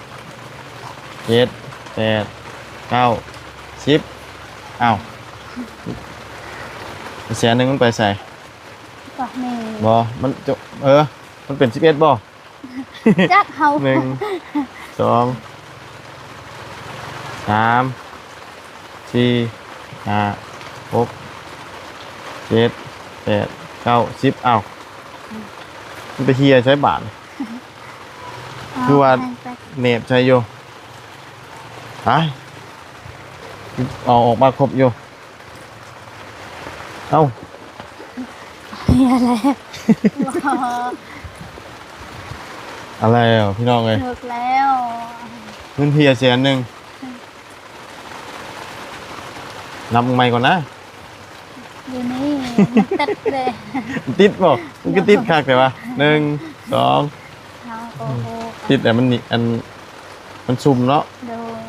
ເຈັດ ແປດ ເກົ້າ ສິບ ອ້າວ ແສນໜຶ່ງມັນໄປໃສ? ບໍ່ ມັນຈະ ເອີ ມັນເປັນສິບເອັດບໍ່? ຈັກເຮົາ ໜຶ່ງ ສອງ ສາມ ສີ່ ຫ້າ ຫົກ ເຈັດ ແປດ ເກົ້າ ສິບ ອ້າວ ມັນໄປເຫ່ຍໃສບາດ? ຄືວ່າແນບໃສ່ຢູ່ ຕາຍ ເອົາອອກມາຄົບຢູ່. ເອົ້າ ເຫັນແລ້ວ ເອົາແລ້ວພີ່ນ້ອງເອີຍ ເຖິກແລ້ວ ເງິນເພຍແສນໜຶ່ງ. ນັບໃໝ່ກ່ອນນະ ຢູ່ນີ້ ມັນຕິດເດ້ ຕິດບໍ່? ມັນກໍຕິດຄັກແຕ່ວ່າ ໜຶ່ງ ສອງ ເຮົາກໍຮູ້ ຕິດແຕ່ມັນນີ້ ອັນ ມັນຊຸ່ມເນາະ ໂດຍ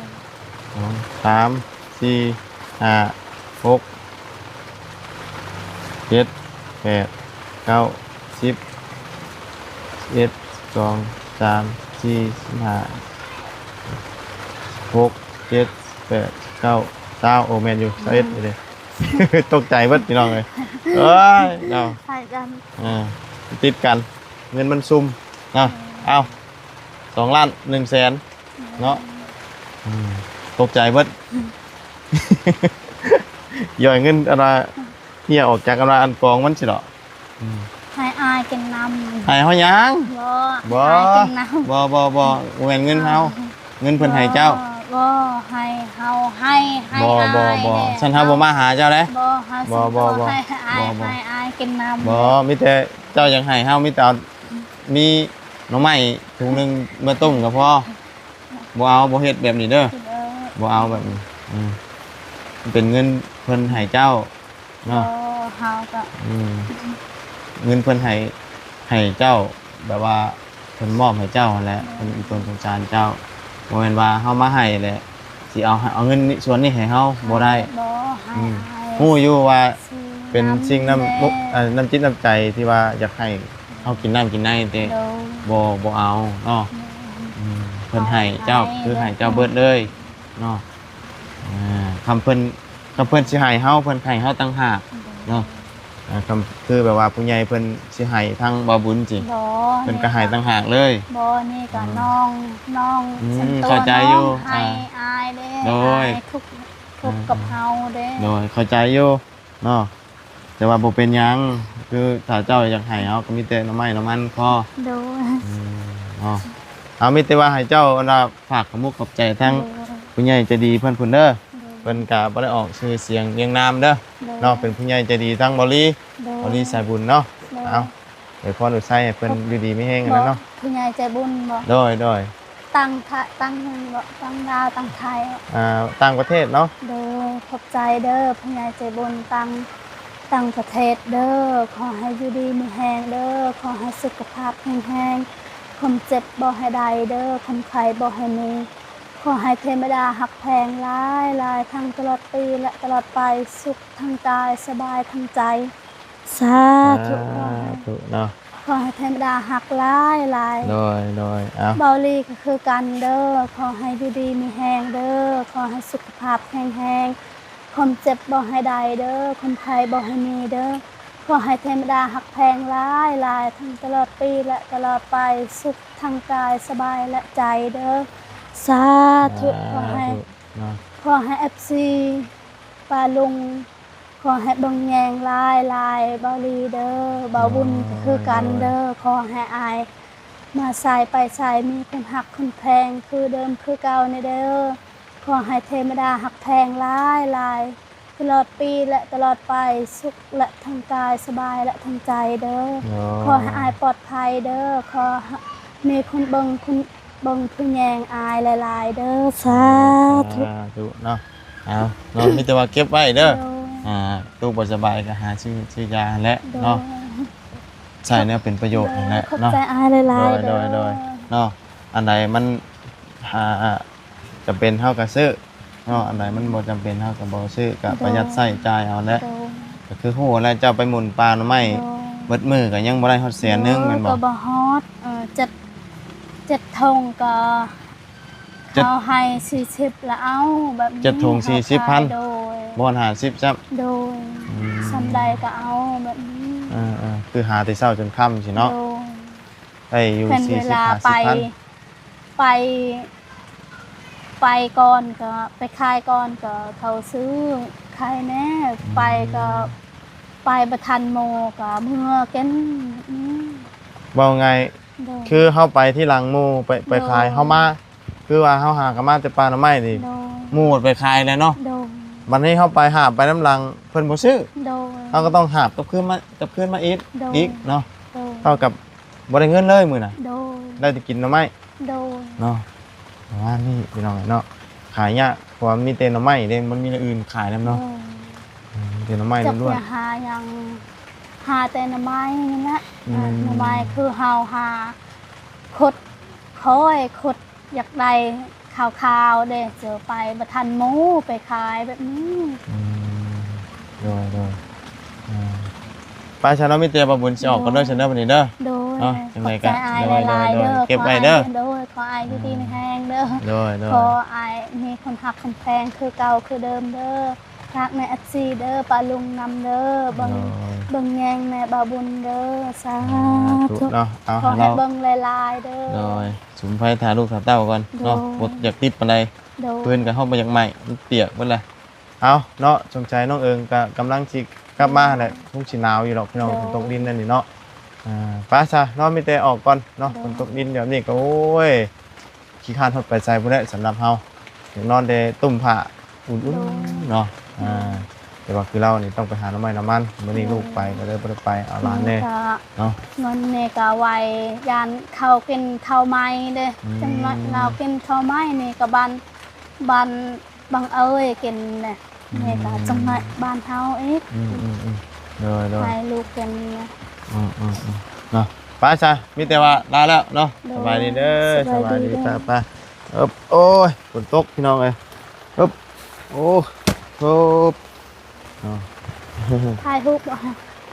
ສອງ ສາມ ສີ່ ຫ້າ ຫົກ ເຈັດ ແປດ ເກົ້າ ສິບ ສິບເອັດ ສອງ ສາມ ສີ່ ສິບຫ້າ ສິບຫົກ ສິບເຈັດ ສິບແປດ ສິບເກົ້າ ຊາວ ໂອ້ ແມ່ນຢູ່ ຊາວເອັດ ອືມ ນີ້ເດ້ ຕົກໃຈເບິດພີ່ນ້ອງເອີຍ ເອີຍ ເນາະ ໃສ່ກັນ ເອີ ຕິດກັນ ເງິນມັນຊຸ່ມເນາະ ເອີ ເອົາ ສອງລ້ານໜຶ່ງແສນ ເນາະ ອືມ ຕົກໃຈເບິດ ອືມ ຍ່ອຍເງິນອັນວ່າເຫ່ຍອອກຈາກອັນວ່າອັນກອງມັນຊິດອກ ອືມ ໃຫ້ອ້າຍກິນນຳ ໃຫ້ເຮົາຫຍັງ? ບໍ່ ບໍ່ ໃຫ້ອ້າຍກິນນຳ ບໍ່ ບໍ່ ບໍ່ ບໍ່ແມ່ນເງິນເຮົາ ເງິນເພິ່ນໃຫ້ເຈົ້າ ບໍ່ ບໍ່ ໃຫ້ເຮົາ ໃຫ້ ໃຫ້ ບໍ່ ອ້າຍ ບໍ່ ບໍ່ ແດ່ ຊັ້ນເຮົາບໍ່ມາຫາເຈົ້າເດ້ ບໍ່ ເຮົາ ບໍ່ ບໍ່ ບໍ່ ບໍ່ ໃຫ້ອ້າຍ ບໍ່ ບໍ່ ໃຫ້ອ້າຍກິນນຳ ບໍ່ ມີແຕ່ເຈົ້າຢາກໃຫ້ເຮົາ ມີແຕ່ເອົາ ມີໜໍ່ໄມ້ຖົງໜຶ່ງມາຕົ້ມກໍພໍ ບໍ່ເອົາ ບໍ່ເຮັດແບບນີ້ເດີ ບໍ່ເອົາແບບນີ້ ອືມ ມັນເປັນເງິນເພິ່ນໃຫ້ເຈົ້າເນາະ ບໍ່ ເຮົາກໍ ອືມ ເງິນເພິ່ນໃຫ້ ໃຫ້ເຈົ້າ ແບບວ່າເພິ່ນມອບໃຫ້ເຈົ້າຫັ້ນແຫຼະ ເພິ່ນອີ່ຕົນສົງສານເຈົ້າ ບໍ່ແມ່ນວ່າເຮົາມາໃຫ້ແຫຼະ ຊິເອົາ ເອົາເງິນນີ້ ສ່ວນນີ້ໃຫ້ເຮົາ ບໍ່ໄດ້ ບໍ່ ໃຫ້ ອືມ ໃຫ້ ຮູ້ຢູ່ວ່າເປັນສິ່ງນຳ ເອີ ນ້ຳຈິດນ້ຳໃຈທີ່ວ່າຢາກໃຫ້ ເຮົາກິນນ້ຳກິນໃນແຕ່ ໂດຍ ບໍ່ ບໍ່ເອົາເນາະ ແມ່ນ ອືມ ເພິ່ນໃຫ້ເຈົ້າ ໃຫ້ ຄືໃຫ້ເຈົ້າເບິດເລີຍເນາະ ອ່າ ຄຳເພິ່ນ ຄຳເພິ່ນຊິໃຫ້ເຮົາ ເພິ່ນໃຫ້ເຮົາຕ່າງຫາກ ໂດຍ ເນາະ ອ່າ ຄຳ ຄືແບບວ່າຜູ້ໃຫຍ່ເພິ່ນຊິໃຫ້ທາງບ່າວບຸນຊິ ບໍ່ ເພິ່ນກໍໃຫ້ຕ່າງຫາກເລີຍ ບໍ່ ນີ້ກໍ ອືມ ນ້ອງ ນ້ອງ ອືມ ສ່ວນຕົວ ເຂົ້າໃຈຢູ່ ນ້ອງໃຫ້ ອ່າ ອ້າຍເດ້ ໂດຍ ອ້າຍທຸກ ທຸກ ອ່າ ກັບເຮົາເດ້ ໂດຍ ເຂົ້າໃຈຢູ່ ເນາະ ແຕ່ວ່າບໍ່ເປັນຫຍັງ ຄືຖ້າເຈົ້າຢາກໃຫ້ເຮົາກໍມີແຕ່ໜໍ່ໄມ້ໜໍ່ມັນພໍ ໂດຍ ອືມ ເນາະ ເຮົາມີແຕ່ວ່າໃຫ້ເຈົ້າ ອັນວ່າ ຝາກຂອບມຸກຂອບໃຈທາງ ໂດຍ ຜູ້ໃຫຍ່ໃຈດີເພິ່ນພຸ້ນເດີ ໂດຍ ເພິ່ນກະບໍ່ໄດ້ອອກຊື່ສຽງລຽງນາມເດີ ໂດຍ ເນາະ ເປັນຜູ້ໃຫຍ່ໃຈດີທາງເບົາຫຼີ ໂດຍ ເບົາຫຼີສາຍບຸນເນາະ ໂດຍ ເອົາ ອວຍພອນອວຍໄຊໃຫ້ເພິ່ນຢູ່ດີມີແຮງຫັ້ນແຫຼະເນາະ ຜູ້ໃຫຍ່ໃຈບຸນບໍ ໂດຍ ໂດຍ ຕ່າງ ຕ່າງຫຍັງບໍ ຕ່າງລາວ ຕ່າງໄທ ອ່າ ຕ່າງປະເທດເນາະ ໂດຍ ຂອບໃຈເດີ ຜູ້ໃຫຍ່ໃຈບຸນຕ່າງ ຕ່າງປະເທດເດີ ຂໍໃຫ້ຢູ່ດີມີແຮງເດີ ຂໍໃຫ້ສຸຂະພາບແຂງແຮງ ຄວາມເຈັບບໍ່ໃຫ້ໄດ້ເດີ ຄວາມໄຂ້ບໍ່ໃຫ້ມີ ຂໍໃຫ້ເທວະດາຮັກແພງຫຼາຍໆ ທັງຕະຫຼອດປີແລະຕະຫຼອດໄປ ສຸກທັງກາຍ ສະບາຍທັງໃຈ. ສາທຸ ສາທຸເນາະ ຂໍໃຫ້ເທວະດາຮັກຫຼາຍໆ ໂດຍ ໂດຍ ເອົາ ເບົາຫຼີກໍຄືກັນເດີ ຂໍໃຫ້ຢູ່ດີມີແຮງເດີ ຂໍໃຫ້ສຸຂະພາບແຂງແຮງ ຄວາມເຈັບບໍ່ໃຫ້ໄດ້ເດີ ຄວາມໄຂ້ບໍ່ໃຫ້ມີເດີ ຂໍໃຫ້ເທວະດາຮັກແພງຫຼາຍໆ ທັງຕະຫຼອດປີ ແລະ ຕະຫຼອດໄປ ສຸກທັງກາຍສະບາຍ ແລະ ໃຈເດີ ສາທຸ. ສາທຸ ຂໍໃຫ້ ເນາະ ຂໍໃຫ້ເອັຟຊີປ້າລຸງ ຂໍໃຫ້ເບິ່ງແຍງຫຼາຍໆ ເບົາລີເດີ ເບົາບຸນ ໂອ້ຍ ຄືກັນເດີ ໂອ້ຍ ຂໍໃຫ້ອ້າຍມາໃສໄປໃສ ມີຄົນຮັກຄົນແພງຄືເດີມຄືເກົ່າແດ່ເດີ ຂໍໃຫ້ເທວະດາຮັກແພງຫຼາຍໆ ຕະຫຼອດປີ ແລະ ຕະຫຼອດໄປ ສຸກ ແລະ ທັງກາຍສະບາຍ ແລະ ທັງໃຈເດີ ໂອ້ຍ ຂໍໃຫ້ອ້າຍປອດໄພເດີ ຂໍໃຫ້ມີຄົນເບິ່ງ ຄົນເບິ່ງຜູ້ແຍງອ້າຍຫຼາຍໆເດີ ສາທຸ ສາທຸເນາະ. ເອົາເນາະ ມີແຕ່ວ່າເກັບໄວ້ເດີ ໂດຍ ອ່າ ຕູ້ບໍ່ສະບາຍກໍຫາຊື້ ຊື້ຢາຫັ້ນແຫຼະ ໂດຍ ເນາະ ໃຊ້ແນວເປັນປະໂຫຍດຫັ້ນແຫຼະ ໂດຍ ເນາະ ຂອບໃຈອ້າຍຫຼາຍໆ ໂດຍ ເດີ ໂດຍ ໂດຍ ເນາະ ອັນໃດມັນ ອ່າ ຈຳເປັນເຮົາກໍຊື້ເນາະ ອັນໃດມັນບໍ່ຈຳເປັນເຮົາກໍບໍ່ຊື້ ກໍປະຢັດໃຊ້ຈ່າຍເອົາແຫຼະ ໂດຍ ກໍຄືຮູ້ແຫຼະ ເຈົ້າໄປໝຸນປ່າໜໍ່ໄມ້ ໂດຍ ເບິດມື້ກໍຍັງບໍ່ໄດ້ຮອດແສນໜຶ່ງ ໂດຍ ແມ່ນບໍ່? ກໍບໍ່ຮອດ ເອີ ເຈັດ ເຈັດຖົງກໍ ເຈັດ ເຮົາໃຫ້ສີ່ສິບລະເອົາ ແບບນີ້ ເຈັດຖົງສີ່ສິບພັນ ໂດຍ ບໍ່ຮອດຫ້າສິບຊ້ຳ ໂດຍ ອືມ ສ່ຳໃດກໍເອົາ ແບບນີ້ ເອີໆ ຄືຫາແຕ່ເຊົ້າຈົນຄ່ຳຊີ້ເນາະ ໂດຍ ໄດ້ຢູ່ສີ່ສິບ ຫ້າສິບພັນ ເວລາໄປ ໄປ ໄປກ່ອນກໍ ໄປຂາຍກ່ອນກໍເຂົາຊື້ຂາຍແດ່ ອືມ ໄປກໍໄປບໍ່ທັນໝູ່ກໍເມືອກິນ ອືມ ເວົ້າງ່າຍ ໂດຍ ຄືເຮົາໄປທີຫຼັງໝູ່ ໄປ ໄປຂາຍ ໂດຍ ເຮົາມາ ຄືວ່າເຮົາຫາກໍມາແຕ່ປ່າໜໍ່ໄມ້ນີ້ ໂດຍ ໝູ່ໄປຂາຍແລ້ວເນາະ ໂດຍ ບັດນີ້ເຮົາໄປຫາບໄປນຳຫຼັງ ເພິ່ນບໍ່ຊື້ ໂດຍ ເຮົາກໍຕ້ອງຫາບກັບຄືນມາ ກັບຄືນມາອີກ ໂດຍ ອີກເນາະ ໂດຍ ເທົ່າກັບບໍ່ໄດ້ເງິນເລີຍມື້ນະ ໂດຍ ໄດ້ແຕ່ກິນໜໍ່ໄມ້ ໂດຍ ເນາະ ປະມານນີ້ພີ່ນ້ອງເນາະ ຂາຍຍາກ ເພາະວ່າມີແຕ່ໜໍ່ໄມ້ເດ້ ມັນມີແນວອື່ນຂາຍນຳເນາະ ໂດຍ ອືມ ມີແຕ່ໜໍ່ໄມ້ລ້ວນໆ ຈັກຈະຫາຫຍັງ ຫາແຕ່ໜໍ່ໄມ້ນີ້ແຫຼະ ອືມ ໜໍ່ໄມ້ຄືເຮົາຫາ ຂຸດ ຄ່ອຍຂຸດ ຢາກໄດ້ຂາວໆເດ້ ເຈີໄປບໍ່ທັນໝູ່ໄປຂາຍແບບນີ້ ອືມ ໂດຍໆ ອ່າ ໄປຊະເນາະ ມີແຕ່ບ່າວບຸນຊິອອກກ່ອນເດີ ໂດຍ ຊັ້ນເດີ ບັດນີ້ເດີ ໂດຍ ເນາະ ຈັ່ງໃດກໍ ຂອບໃຈອ້າຍຫຼາຍໆເດີ ເກັບໄວ້ເດີ ໂດຍ ຂໍອ້າຍຢູ່ດີມີແຮງເດີ ໂດຍໆ ຂໍອ້າຍມີຄົນຮັກຄົນແພງຄືເກົ່າຄືເດີມເດີ ຝາກໃນເອັຟຊີເດີ ປ້າລຸງນຳເດີ ເບິ່ງ ໂດຍ ເບິ່ງແຍງແດ່ບ່າວບຸນເດີ ສາທຸ ສາທຸເນາະ ເອົາ ຂໍໃຫ້ເບິ່ງຫຼາຍໆເດີ ໂດຍ ສຸມໄຟຖ້າລູກຖ້າເຕົ້າກ່ອນເນາະ ໂດຍ ບໍ່ຢາກຕິດປານໃດ ໂດຍ ເພິ່ນກໍເຮົາບໍ່ຢາກໄໝ້ ມັນປຽກເບິດແຫຼະ ເອົາເນາະ ສົງໄສນ້ອງເອີງກໍກຳລັງຊິກັບມາແຫຼະ ຄົງຊິໜາວຢູ່ດອກພີ່ນ້ອງ ໂດຍ ຝົນຕົກດິນແນວນີ້ເນາະ ອ່າ ໄປຊະເນາະ ມີແຕ່ອອກກ່ອນເນາະ ໂດຍ ຝົນຕົກດິນແບບນີ້ກໍ ໂອ້ຍ ຂີ້ຄ້ານຮອດໄປໃສພຸ້ນແຫຼະ ສຳລັບເຮົາ ຢາກນອນແຕ່ຕຸ້ມຜ້າອຸ່ນໆ ໂດຍ ເນາະ ໂດຍ ອ່າ ແຕ່ວ່າຄືລາວນີ້ຕ້ອງໄປຫາໜໍ່ໄມ້ໜໍ່ມັນ ມື້ນີ້ ໂດຍ ລູກໄປກໍເລີຍບໍ່ໄດ້ໄປ ເອົາຫຼານແດ່ ນີ້ກໍ ເນາະ ເງິນນີ້ກໍໄວ້ຢ້ານເຂົາກິນເຂົ້າໃໝ່ເດ້ ອືມ ຈັ່ງໜ້ອຍລາວກິນເຂົ້າໃໝ່ນີ້ກໍບ້ານ ບ້ານ ບັງເອີຍກິນແຫຼະ ອືມ ແມ່ກໍຈັ່ງໃຫ້ບ້ານເຮົາອີກ ອືມໆໆ ໂດຍໆ ໃຫ້ລູກກິນແຫຼະ ອືມໆໆ ເນາະ ໄປຊະ ມີແຕ່ວ່າລາແລ້ວເນາະ ໂດຍ ສະບາຍດີເດີ ສະບາຍດີເດີ ສະບາຍດີ ໄປໆ ເອີບ ໂອ້ຍ ຝົນຕົກພີ່ນ້ອງເອີຍ ເອີບ ໂອ້ ໂອ້ ເນາະ ຖ່າຍຮູບບໍ່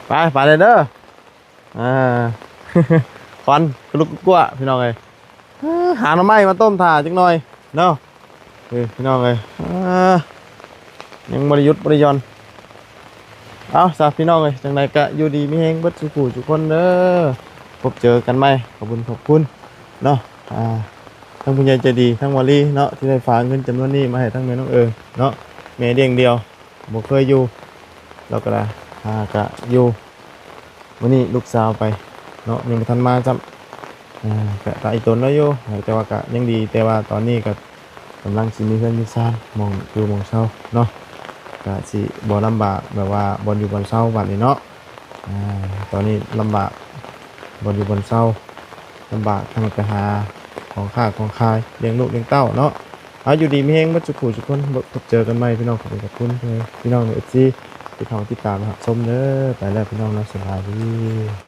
ໄປ ໄປເລີຍເດີ ອ່າ ຄວັນກະລຸກກະກົວະພີ່ນ້ອງເອີຍ ຫາໜໍ່ໄມ້ມາຕົ້ມຖ້າຈັກໜ່ອຍເນາະ ເອີ ພີ່ນ້ອງເອີຍ ອ່າ ຍັງບໍ່ໄດ້ຢຸດບໍ່ໄດ້ຢ່ອນ ເອົາຊະພີ່ນ້ອງເອີຍ ຈັ່ງໃດກະຢູ່ດີມີແຮງເບິດສູ່ຜູ້ສູ່ຄົນເດີ ພົບເຈີກັນໃໝ່ ຂອບຄຸນຂອບຄຸນເນາະ ອ່າ ທັງຜູ້ໃຫຍ່ໃຈດີ ທັງວາລີເນາະ ທີ່ໄດ້ຝາກເງິນຈຳນວນນີ້ມາໃຫ້ທັງແມ່ນ້ອງເອີງເນາະ ແມ່ລ້ຽງດ່ຽວ ບໍ່ເຄີຍຢູ່ ລາວກໍໄດ້ ອ່າ ກະຢູ່ ມື້ນີ້ລູກສາວໄປເນາະ ຍັງບໍ່ທັນມາຊ້ຳ ເອີ ກະຕາອີຕົນລາວຢູ່ ແຕ່ວ່າກະຍັງດີ ແຕ່ວ່າຕອນນີ້ກະກຳລັງຊິມີເຮືອນມີຊານ ໝ່ອງຢູ່ໝ່ອງເຊົາເນາະ ກະຊິບໍ່ລຳບາກແບບວ່າບ່ອນຢູ່ບ່ອນເຊົາບັດນີ້ເນາະ ອ່າ ຕອນນີ້ລຳບາກບ່ອນຢູ່ບ່ອນເຊົາ ລຳບາກທັງໄປຫາຂອງຄ້າຂອງຂາຍ ລ້ຽງລູກລ້ຽງເຕົ້າເນາະ ເອົາ ຢູ່ດີມີແຮງເບິດສູ່ຜູ້ສູ່ຄົນ ພົບເຈີກັນໃໝ່ພີ່ນ້ອງ ຂອບຄຸນຂອບຄຸນພີ່ນ້ອງເອັຟຊີ ທີ່ເຂົ້າມາຕິດຕາມຮັບຊົມເດີ ໄປແລ້ວພີ່ນ້ອງເນາະ ສະບາຍດີ.